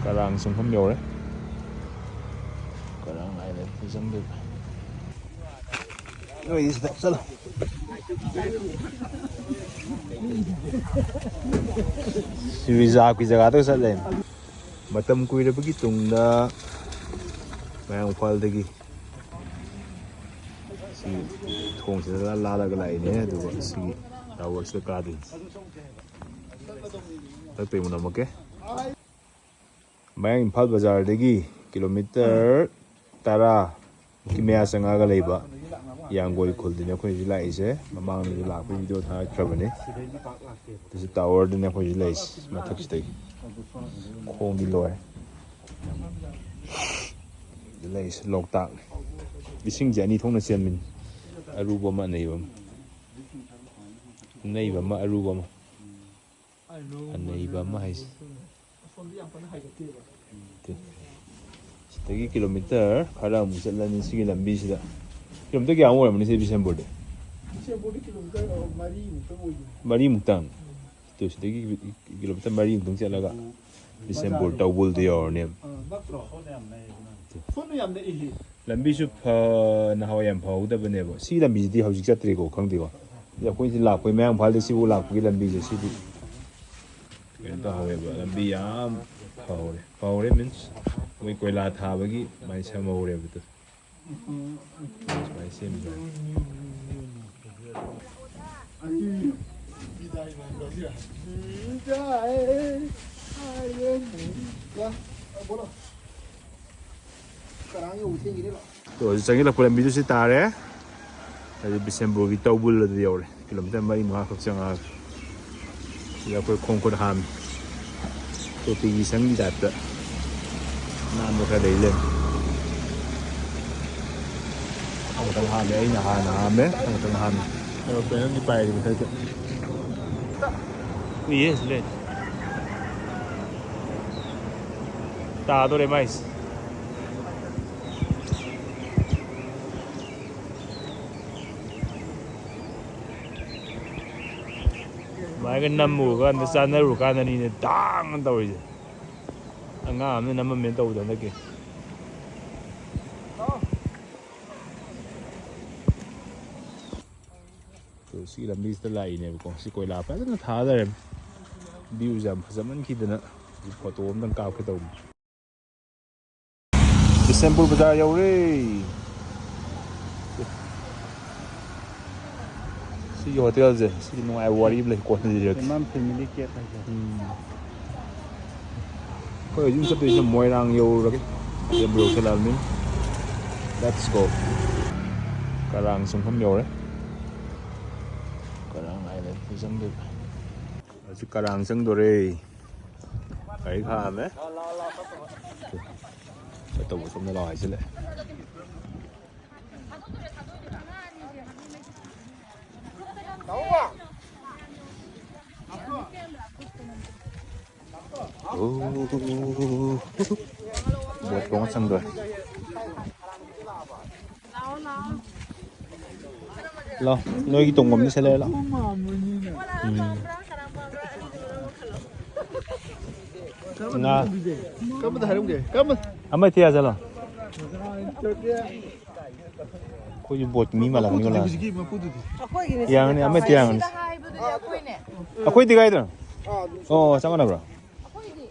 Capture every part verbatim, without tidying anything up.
ꯀꯔꯥꯡ ꯆꯪꯐꯝ ꯌꯧꯔꯦ꯫ ꯀꯔꯥꯡ ꯂꯥꯏꯔꯦꯟꯗ ꯆꯪꯗꯣꯏꯕ꯫ ꯅꯣꯏꯗꯤ ꯁꯤꯗ ꯆꯠꯂꯣ꯫ ꯁꯤ ꯔꯤꯖꯥꯕꯀꯤ ꯖꯒꯥꯗ ꯆꯠꯂꯦ꯫ ꯃꯇꯝ ꯀꯨꯏꯔꯕꯒꯤ ꯇꯨꯡꯗ ꯃꯌꯥꯡ ꯏꯝꯐꯥꯜꯗꯒꯤ ꯁꯤ ꯊꯣꯡꯁꯤꯗ ꯂꯥꯜꯂꯒ ꯂꯥꯛꯏꯅꯦ, ꯑꯗꯨꯒ ꯁꯤꯒꯤ ꯇꯥꯋꯔꯁꯤꯗ ꯀꯥꯗꯣꯏꯅꯤ꯫ ꯆꯠꯄꯩ ꯃꯨꯟꯅꯝꯃꯛꯀꯦ꯫ ꯃꯌꯥꯡ ꯏꯝꯐꯥꯜ ꯕꯖꯥꯔꯗꯒꯤ ꯀꯤꯂꯣꯃꯤꯇꯔ ꯇꯔꯥ ꯃꯨꯛꯀꯤ ꯃꯌꯥ ꯆꯪꯉꯛꯑꯒ ꯂꯩꯕ ꯌꯥꯡꯒꯣꯏ ꯈꯨꯜꯗꯨꯅꯤ ꯑꯩꯈꯣꯏ ꯍꯧꯖꯤꯛ ꯂꯥꯛꯏꯁꯦ꯫ ꯃꯃꯥꯡꯗꯁꯨ ꯂꯥꯛꯄꯒꯤ ꯚꯤꯗꯤꯑꯣ ꯊꯥꯒꯠꯈ꯭ꯔꯕꯅꯤ꯫ ꯑꯗꯨꯁꯨ ꯇꯥꯋꯔꯗꯨꯅꯤ ꯑꯩꯈꯣꯏ ꯍꯧꯖꯤꯛ ꯂꯩꯔꯤꯁꯦ, ꯃꯊꯛꯁꯤꯗꯒꯤ꯫ ꯈꯣꯡꯗꯤ ꯂꯣꯏꯔꯦ꯫ ꯁꯤꯗ ꯂꯩꯔꯤꯁꯦ ꯂꯣꯛꯇꯥꯛꯅꯤ꯫ ꯏꯁꯤꯡꯁꯦ ꯑꯅꯤ ꯊꯣꯛꯅ ꯆꯦꯟꯕꯅꯤ, ꯑꯔꯨꯕ ꯑꯃ, ꯑꯅꯩꯕ ꯑꯃ꯫ ꯑꯅꯩꯕ ꯑꯃ, ꯑꯔꯨꯕ ꯑꯃ꯫ ꯑꯅꯩꯕ ꯑꯃ ꯍꯥꯏꯁꯦ꯫ ꯁꯤꯗꯒꯤ ꯀꯤꯂꯣꯃꯤꯇꯔ ꯈꯔ ꯑꯃꯨꯛ ꯆꯠꯂꯅꯤ ꯁꯤꯒꯤ ꯂꯝꯕꯤꯁꯤꯗ꯫ ꯀꯤꯂꯣꯃꯤꯇꯔ ꯀꯌꯥꯃꯨꯛ ꯑꯣꯏꯔꯝꯃꯅꯤ ꯁꯤ ꯕꯤꯁꯦꯝꯄꯨꯔꯗꯤ? ꯕꯤꯁꯦꯝꯄꯨꯔꯗꯤ ꯀꯤꯂꯣꯃꯤꯇꯔ ꯃꯔꯤꯃꯨꯛꯇꯪ ꯑꯣꯏꯗꯣꯏꯅꯤ꯫ ꯃꯔꯤꯃꯨꯛꯇꯪ? ꯇꯨ, ꯁꯤꯗꯒꯤ ꯀꯤꯂꯣꯃꯤꯇꯔ ꯃꯔꯤꯃꯨꯛꯇꯪ ꯆꯠꯂꯒ ꯕꯤꯁꯦꯝꯄꯨꯔ ꯇꯧꯕꯜꯗ ꯌꯧꯔꯅꯦꯕ꯫ ꯑꯥ, ꯅꯛꯇ꯭ꯔꯣ? ꯁꯣꯝꯗ ꯌꯥꯝ ꯅꯛꯑꯦ꯫ ꯂꯝꯕꯤꯁꯨ ꯐ-, ꯅꯍꯥꯟꯋꯥꯏ ꯌꯥꯝ ꯐꯍꯧꯗꯕꯅꯦꯕ꯫ ꯁꯤ ꯂꯝꯕꯤꯁꯤꯗꯤ ꯍꯧꯖꯤꯛ ꯆꯠꯇ꯭ꯔꯦꯀꯣ, ꯈꯪꯗꯦꯀꯣ꯫ ꯑꯗ ꯑꯩꯈꯣꯏ ꯁꯤ ꯂꯥꯛꯄꯒꯤ, ꯃꯌꯥꯡ ꯏꯝꯐꯥꯜꯗ ꯁꯤꯕꯨ ꯂꯥꯛꯄꯒꯤ ꯂꯝꯕꯤꯁꯦ ꯁꯤꯗꯤ ꯀꯩꯅꯣ ꯇꯧꯍꯧꯋꯦꯕ, ꯂꯝꯕꯤ ꯌꯥꯝ ꯐꯍꯧꯔꯦ꯫ ꯐꯍꯧꯔꯦ means ꯃꯣꯏ ꯀꯣꯏꯂꯥ ꯊꯥꯕꯒꯤ ꯑꯗꯨꯃꯥꯏꯅ ꯁꯦꯝꯍꯧꯔꯦꯕ ꯑꯗꯨ꯫ ꯁꯨꯃꯥꯏꯅ ꯁꯦꯝꯃꯤ ꯁꯨꯃꯥꯏꯅ꯫ ꯀꯔꯥꯡ ꯌꯧꯕ ꯊꯦꯡꯈꯤꯅꯦꯕ꯫ ꯑꯗꯣ ꯍꯧꯖꯤꯛ ꯆꯪꯁꯤꯜꯂꯛꯄ ꯂꯝꯕꯤꯗꯨ ꯁꯤ ꯇꯥꯔꯦ꯫ ꯍꯧꯖꯤꯛ ꯕꯤꯁꯦꯝꯄꯨꯔꯒꯤ ꯇꯧꯕꯜ ꯑꯗꯨ ꯌꯧꯔꯦ꯫ ꯀꯤꯂꯣꯃꯤꯇꯔ ꯃꯔꯤ ꯃꯉꯥ ꯈꯛ ꯆꯪꯉꯛꯑꯒ꯫ ꯁꯤꯗ ꯑꯩꯈꯣꯏ ꯈꯣꯡ ꯈꯨꯠ ꯍꯥꯝꯃꯤ꯫ ꯇꯣꯇꯤꯒꯤ ꯁꯪꯒꯤ ꯇꯥꯏꯞꯇ ꯅꯥꯟꯕ ꯈꯔ ꯂꯩ ꯂꯩꯔꯝꯃꯦ꯫ ꯃꯊꯪ ꯃꯊꯪ ꯍꯥꯝꯃꯦ꯫ ꯑꯩꯅ ꯍꯥꯟꯅ ꯍꯥꯝꯃꯦ꯫ ꯃꯊꯪ ꯃꯊꯪ ꯍꯥꯝꯃꯦ꯫ ꯑꯗꯣ ꯀꯩꯅꯣꯝꯗꯤ ꯄꯥꯏꯔꯤ ꯃꯊꯛꯇ꯫ ꯎꯏꯌꯦ ꯁꯤꯗ꯫ ꯇꯥꯗꯣꯔꯦ ꯃꯥꯏꯁꯦ꯫ ꯁꯨꯃꯥꯏꯒ ꯅꯝꯃꯨꯔꯀꯥꯟꯗ, ꯆꯥꯟꯅꯔꯨꯔꯀꯥꯟꯗꯅꯤꯅꯦ ꯗꯥꯡ ꯑꯅ ꯇꯧꯔꯤꯁꯦ꯫ ꯑꯉꯥꯡ ꯑꯃꯅ ꯅꯝꯃꯝꯃꯦꯅ ꯇꯧꯕꯗꯣ ꯍꯟꯗꯛꯀꯤ꯫ ꯁꯤ ꯂꯝꯕꯤꯁꯤꯗ ꯂꯥꯛꯏꯅꯦꯕꯀꯣ꯫ ꯁꯤ ꯀꯣꯏꯂꯥ ꯐꯖꯅ ꯊꯥꯗꯔꯦ꯫ ꯚ꯭ꯌꯨꯁꯦ ꯌꯥꯝ ꯐꯖꯃꯟꯈꯤꯗꯅ ꯐꯣꯇꯣ ꯑꯝꯇꯪ ꯀꯥꯞꯀꯦ ꯇꯧꯕꯅꯤ꯫ ꯕꯤꯁꯦꯝꯄꯨꯔ ꯕꯖꯥꯔ ꯌꯧꯔꯦ꯫ ꯁꯤꯒꯤ ꯍꯣꯇꯦꯜꯁꯦ, ꯁꯤꯒꯤ ꯅꯨꯡꯉꯥꯏꯕ ꯋꯥꯔꯤ ꯑꯃ ꯂꯩ, ꯀꯣꯟꯅ ꯂꯤꯔꯒꯦ꯫ ꯏꯃꯥꯝ ꯐꯦꯃꯤꯂꯤ ꯀꯦꯞ ꯍꯥꯏꯁꯦ꯫ ꯎꯝ꯫ ꯑꯩꯈꯣꯏ ꯍꯧꯖꯤꯛ ꯆꯠꯇꯣꯏꯁꯤꯅ ꯃꯣꯏꯔꯥꯡ ꯌꯧꯔꯨꯔꯒꯦ꯫ ꯕꯤꯁꯦꯝꯄꯨꯔ ꯌꯧꯁꯜꯂꯛꯑꯕꯅꯤꯅ꯫ Let's go꯫ ꯀꯔꯥꯡ ꯆꯪꯐꯝ ꯌꯧꯔꯦ꯫ ꯀꯔꯥꯡ ꯍꯥꯏꯂꯦꯟꯗ ꯆꯪꯗꯣꯏꯕ꯫ ꯍꯧꯖꯤꯛ ꯀꯔꯥꯡ ꯆꯪꯗꯣꯔꯦ꯫ ꯒꯥꯔꯤ ꯈꯥꯝꯃꯦ꯫ ꯆꯠꯇꯧꯕ ꯁꯣꯝꯗ ꯂꯥꯛꯑꯣ ꯍꯥꯏꯖꯤꯜꯂꯛꯑꯦ꯫ ꯑꯣ, ꯕꯣꯠ ꯇꯣꯡꯉ ꯆꯪꯗꯣꯔꯦ꯫ ꯂꯥꯎ, ꯅꯣꯏꯒꯤ ꯇꯣꯡꯐꯝꯗ ꯁꯦ ꯂꯩꯔꯦ, ꯂꯥꯎ꯫ ꯎꯝ꯫ ꯉꯥ꯫ ꯀꯔꯝꯕꯗ ꯍꯥꯏꯔꯝꯒꯦ? ꯀꯔꯝꯕ? ꯑꯃ ꯊꯤꯌꯥ ꯆꯠꯂꯣ꯫ ꯑꯩꯈꯣꯏꯁꯨ ꯕꯣꯠꯀꯤ ꯃꯤ ꯃꯥꯜꯂꯛꯀꯅꯤꯀꯣ, ꯂꯥꯛꯑ꯫ ꯍꯧꯖꯤꯛꯀꯤ ꯃꯄꯨꯗꯨꯗꯤ꯫ ꯌꯥꯡꯉꯅꯤ, ꯑꯃ ꯊꯤꯌꯥ ꯌꯥꯡꯉꯅꯤ꯫ ꯁꯤꯗ ꯍꯥꯏꯕꯗꯨꯗꯤ ꯑꯩꯈꯣꯏꯅꯦ꯫ ꯑꯩꯈꯣꯏꯗꯤ ꯀꯥꯏꯗꯅꯣ? ꯑꯣ, ꯆꯞ ꯃꯥꯟꯅꯕ꯭ꯔꯣ? ꯑꯩꯈꯣꯏꯗꯤ꯫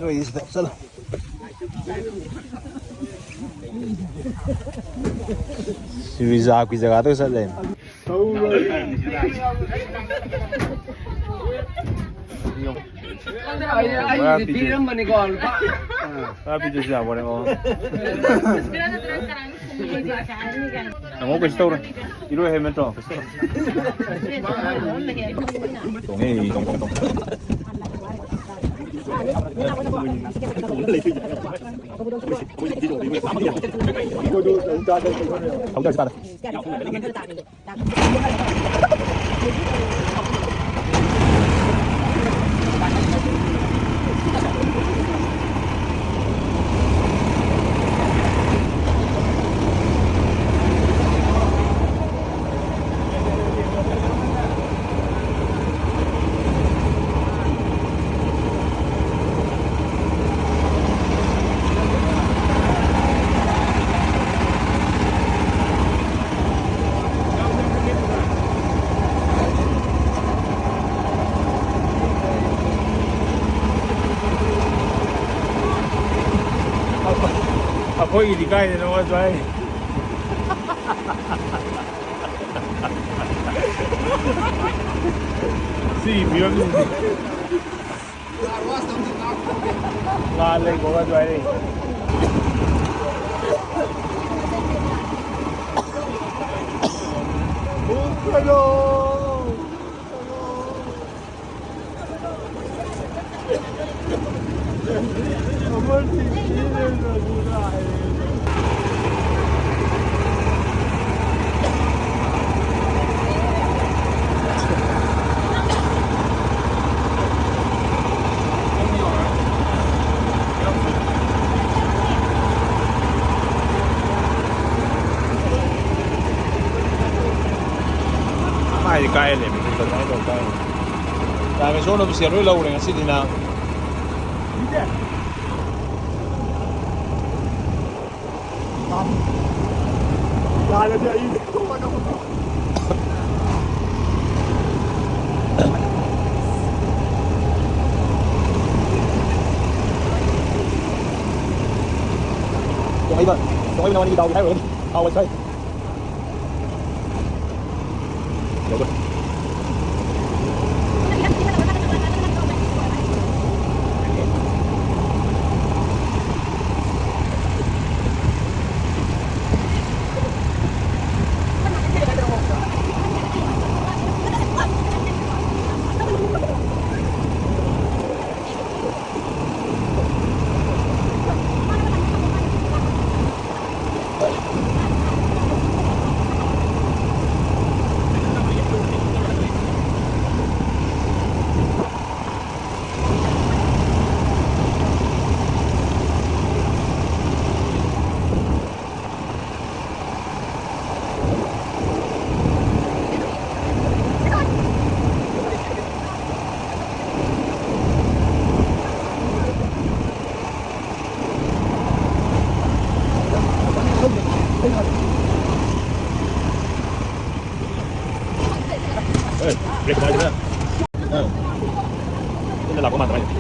ꯅꯣꯏꯗꯤ ꯁꯤꯗ ꯆꯠꯂꯣ꯫ ꯁꯤ ꯔꯤꯖꯥꯕꯀꯤ ꯖꯒꯥꯗ ꯆꯠꯂꯦ꯫ ꯑꯩ, ꯑꯩꯒꯤꯗꯤ ꯄꯤꯔꯝꯕꯅꯤꯀꯣ, ꯂꯨꯄꯥ꯫ ꯈꯔ ꯄꯤꯗꯁꯨ ꯌꯥꯕꯣꯅꯦ, ꯑꯣ꯫ ꯇꯥꯃꯣ, ꯀꯩꯁꯨ ꯇꯧꯔꯣꯏ꯫ ꯏꯔꯣꯏ ꯍꯦꯜꯃꯦꯠ ꯇꯣ꯫ ꯇꯣꯡꯉꯦ, ꯇꯣꯡ, ꯇꯣꯡ, ꯇꯣꯡ꯫ ꯍꯧꯗꯔꯁꯤ ꯇꯥꯗ꯫ ꯑꯩꯈꯣꯏꯒꯤꯗꯤ ꯀꯥꯏꯗꯅꯣ ꯑꯗꯨꯋꯥꯏ꯫ ꯁꯤꯒꯤ ꯐꯤꯕꯝꯁꯤꯗꯤ꯫ ꯉꯥ ꯂꯩ ꯒꯣꯒꯥ ꯑꯗꯨꯋꯥꯏ ꯂꯩ꯫ ꯃꯥꯏꯗꯤ ꯀꯥꯏꯔ ꯂꯩꯔꯝꯃꯦ꯫ ꯀꯃꯥꯏꯅ ꯇꯧ ꯇꯥꯔꯦ꯫ ꯌꯥꯔꯦ, ꯁꯣꯝꯗ ꯁꯦꯜ ꯂꯣꯏ ꯂꯧꯔꯦ ꯉꯁꯤꯗꯤ ꯅꯪ꯫ ꯌꯥꯔꯗꯤ ꯑꯩ ꯇꯣꯡꯉꯩꯕ, ꯇꯣꯡꯉꯩꯕ ꯅꯕꯥꯅꯤꯒꯤ ꯗꯥꯎꯗꯤ ꯍꯥꯏꯔꯨꯔꯒꯅꯤ꯫ ꯗꯥꯎ ꯂꯩꯇ꯭ꯔꯦ꯫ ꯑꯦ, ꯕ꯭ꯔꯦꯛ ꯀꯃꯥꯏꯅ? ꯑꯥ꯫ ꯌꯨꯝꯗ ꯂꯥꯛꯄ ꯃꯥꯟꯕ ꯍꯥꯏꯁꯦ꯫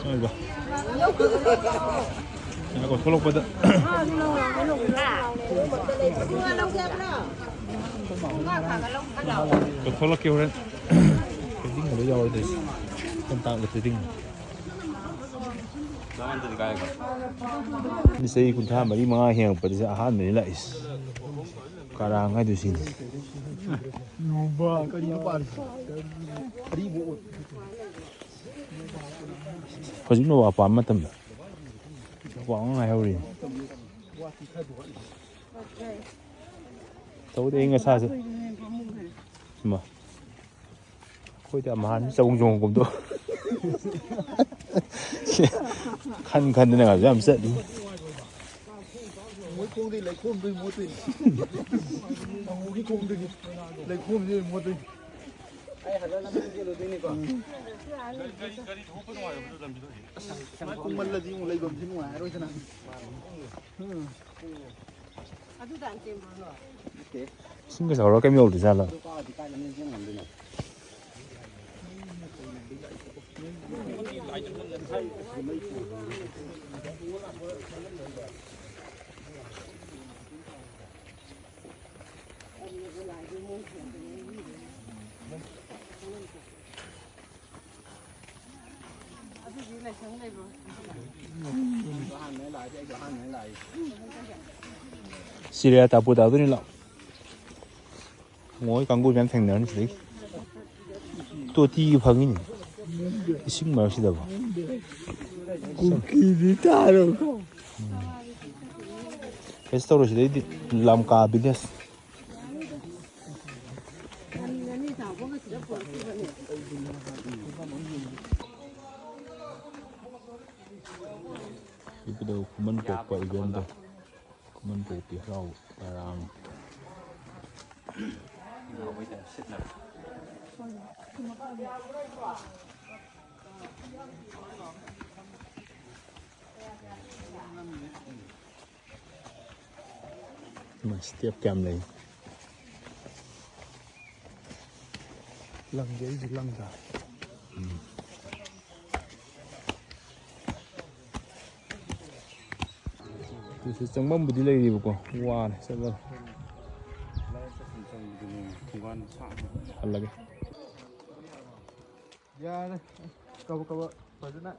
ꯁ꯭ꯋꯥꯏꯗ꯫ ꯉꯥꯏꯈꯣ, ꯊꯣꯛꯂꯛꯄꯗ꯫ ꯊꯣꯛꯂꯛꯀꯦ ꯍꯣꯔꯦꯟ꯫ ꯊꯣꯏꯗꯤꯡꯒꯨꯝꯕ ꯌꯥꯎꯔꯗꯤ꯫ ꯀꯣꯟꯇꯥꯛ ꯊꯣꯏꯗꯤꯡ꯫ ꯆꯍꯤ ꯀꯨꯟꯊ꯭ꯔꯥ ꯃꯔꯤ ꯃꯉꯥ ꯍꯦꯜꯂꯛꯄꯗꯁꯨ ꯑꯍꯥꯟꯕꯅꯤ ꯂꯥꯛꯏꯁꯦ꯫ ꯀꯔꯥꯡ ꯍꯥꯏꯗꯣ ꯁꯤꯅꯤ꯫ ꯍꯧꯖꯤꯛ ꯅꯣꯕꯥꯞ ꯄꯥꯟꯕ ꯃꯇꯝꯗ꯫ ꯅꯣꯕꯥꯞ ꯉꯥꯏꯍꯧꯔꯤ꯫ ꯇꯧꯗꯦ ꯑꯩ ꯉꯁꯥꯁꯨ꯫ ꯏꯃꯥ꯫ ꯑꯩꯈꯣꯏꯗꯤ ꯑꯃꯍꯥꯟ ꯆꯧ ꯆꯣꯡ ꯀꯨꯝꯗꯣ꯫ ꯈꯟ ꯈꯟꯗꯅ ꯉꯥꯁꯨ ꯌꯥꯝ ꯆꯠꯂꯤ꯫ ꯃꯣꯏ ꯈꯣꯡꯗꯤ ꯂꯩꯈꯣꯝꯗꯣꯏ ꯃꯣꯠꯇꯣꯏꯅꯤ꯫ ꯅꯪꯒꯤ ꯈꯣꯡꯗꯒꯤ ꯂꯩꯈꯣꯝꯗꯤ ꯃꯣꯠꯇꯣꯏꯅꯤ꯫ ꯑꯩ ꯍꯜꯂ ꯂꯝꯖꯦꯜ ꯆꯦꯜꯂꯨꯗꯣꯏꯅꯤꯀꯣ꯫ ꯀꯨꯝꯃꯜꯂꯗꯤ ꯑꯃꯨꯛ ꯂꯩꯐꯝꯁꯤ ꯅꯨꯡꯉꯥꯏꯔꯔꯣꯏꯗꯅ꯫ ꯎꯝ꯫ ꯏꯁꯤꯡꯒ ꯆꯥꯎꯔ ꯀꯩꯝ ꯌꯧꯗ꯭ꯔꯤꯖꯥꯠꯂꯣ? ꯁꯤꯔꯦ, ꯇꯥꯄꯨ ꯇꯥꯗꯣꯏꯅꯤ, ꯂꯥꯛꯑꯣ꯫ ꯃꯣꯏ ꯀꯥꯡꯕꯨ ꯃꯌꯥꯝ ꯊꯦꯡꯅꯔꯅꯤ ꯁꯤꯗꯒꯤ꯫ ꯇꯣꯇꯤꯒꯤ ꯐꯪꯉꯤꯅꯤ ꯏꯁꯤꯡ ꯃꯔꯛꯁꯤꯗꯕꯨ꯫ ꯀꯨꯀꯤꯗꯤ ꯇꯥꯔꯣꯏꯀꯣ꯫ ꯀꯩꯁꯨ ꯇꯧꯔꯣꯏ ꯁꯤꯗꯩꯗꯤ꯫ ꯂꯝꯀꯥ ꯚꯤꯂꯦꯖ꯫ ꯏꯕꯨꯙꯧ ꯈꯨꯃꯟ ꯄꯣꯛꯄ ꯏꯕꯦꯟꯗꯣ꯫ ꯈꯨꯃꯟ ꯄꯣꯛꯄꯤ ꯍꯔꯥꯎ ꯇꯔꯥꯝ꯫ ꯃꯥ ꯁ꯭ꯇꯦꯞ ꯀꯌꯥꯝ ꯂꯩ? ꯂꯪꯒꯦ ꯑꯩꯁꯨ ꯂꯪꯗ꯫ ꯑꯗꯨꯁꯨ ꯆꯪꯐꯝꯕꯨꯗꯤ ꯂꯩꯔꯤꯕꯀꯣ, ꯋꯥꯅꯤ ꯆꯠꯂꯒ꯫ ꯍꯜꯂꯒꯦ꯫ ꯌꯥꯔꯦ꯫ ꯀꯕꯛ ꯀꯕꯛ ꯐꯖꯅ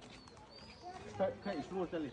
ꯈꯔ, ꯈꯔ slow ꯆꯠꯂꯤ꯫